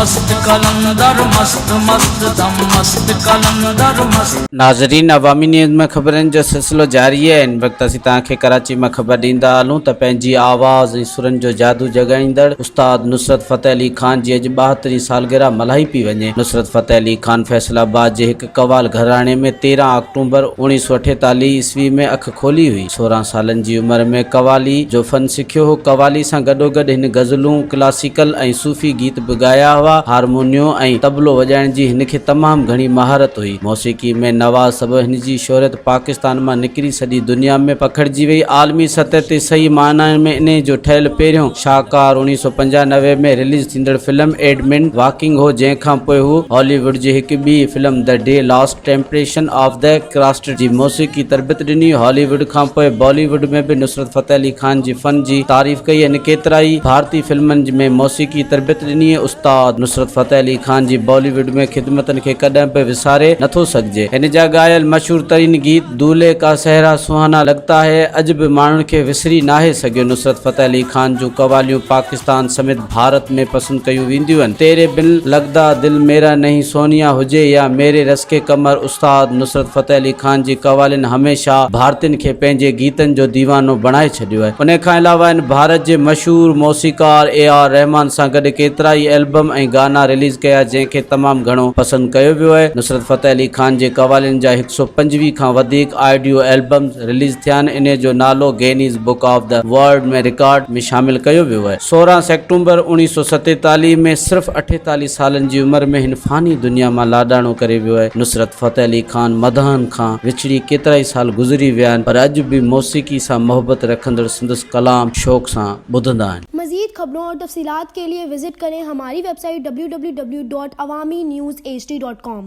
مست قلندر مست مست دم مست قلندر مست. ناظرين عوامي نيوز ۾ خبرن جو سلسلو جاري آهي هن وقت اسين توهان کي ڪراچي مان خبر ڏيندا هلون ته پنهنجي آواز ۽ سرن جو جادو جڳائيندڙ استاد نصرت فتح علي خان جي اڄ ٻاهترين سالگرهه ملهائي پئي وڃي نصرت فتح علي خان فيصل آباد جي هڪ قوال گهراڻي ۾ 13 آڪٽومبر 1948 عيسوي ۾ اک کولي هئي. 16 سالن جي عمر ۾ قوالي جو فن سکيو هو. قوالي سان گڏوگڏ هن غزلون، ڪلاسيڪل ۽ صوفي گيت به ڳايا هئا. هارمونيو ۽ طبلو وڄائڻ جي هن کي تمام گهڻي مهارت هئي. موسيقي ۾ نواز سبب هن جي شهرت پاڪستان مان نڪري سڄي دنيا ۾ پکڙجي وئي. عالمي سطح تي صحيح معنائن ۾ انهي جو ٺهيل پهريون شاهڪار 1995 ۾ رليز ٿيندڙ فلم ايڊمنڊ واڪنگ هو جنهن کان پوء هو هالي ووڊ جي هڪ ٻي film the the last temptation of the Christ جي موسيقي تربيت ڏني. هالي ووڊ کان پوء بالي ووڊ ۾ به نصرت فتح علي خان جي فن جي تعريف ڪئي. هن ڪيترائي ڀارتي فلمن ۾ موسيقي تربيت ڏني. استاد نصرت فتح علي خان جي بالي ووڊ ۾ خدمتن کي ڪڏهن به وساري نٿو سگهجي. هن جا ڳايل مشهور ترين گيت دولهي ڪا سهرا سهانا لگتا هي اڄ به ماڻهن کي وسري ناهي سگهيو. نصرت فتح علي خان جون قواليون پاڪستان سميت ڀارت ۾ پسند ڪيون وينديون آهن. تيري بن لگدا دل ميرا نهين سونيا هجي يا ميري رشڪ قمر استاد نصرت فتح علي خان جي قوالين هميشه ڀارتين کي پنهنجي گيتن جو ديوانو بڻائي ڇڏيو آهي. ان کان علاوه هن ڀارت جي مشهور موسيقار اي آر رحمان سان گڏ ڪيترائي البم ۽ گانا رليز ڪيا جنهن کي تمام گهڻو پسند ڪيو ويو آهي. نصرت فتح علي خان جي قوالين جا هڪ سو 25 کان وڌيڪ آڊيو البمز رليز ٿيا آهن انهي جو نالو Guinness book of the world ۾ record ۾ شامل ڪيو ويو آهي. 16 سيپٽمبر 1947 ۾ صرف 48 سالن جي عمر ۾ هن فاني دنيا مان لاڏاڻو ڪري ويو آهي. نصرت فتح علي خان مداحن کان وڇڙي ڪيترائي سال گذري ويا آهن پر اڄ به موسيقي سان محبت رکندڙ سندس ڪلام شوق سان ٻڌندا آهن. مزيد خبرون اور تفصيلات کے لئے وزٽ کریں ہماری web site www.awamiNewsHD.com.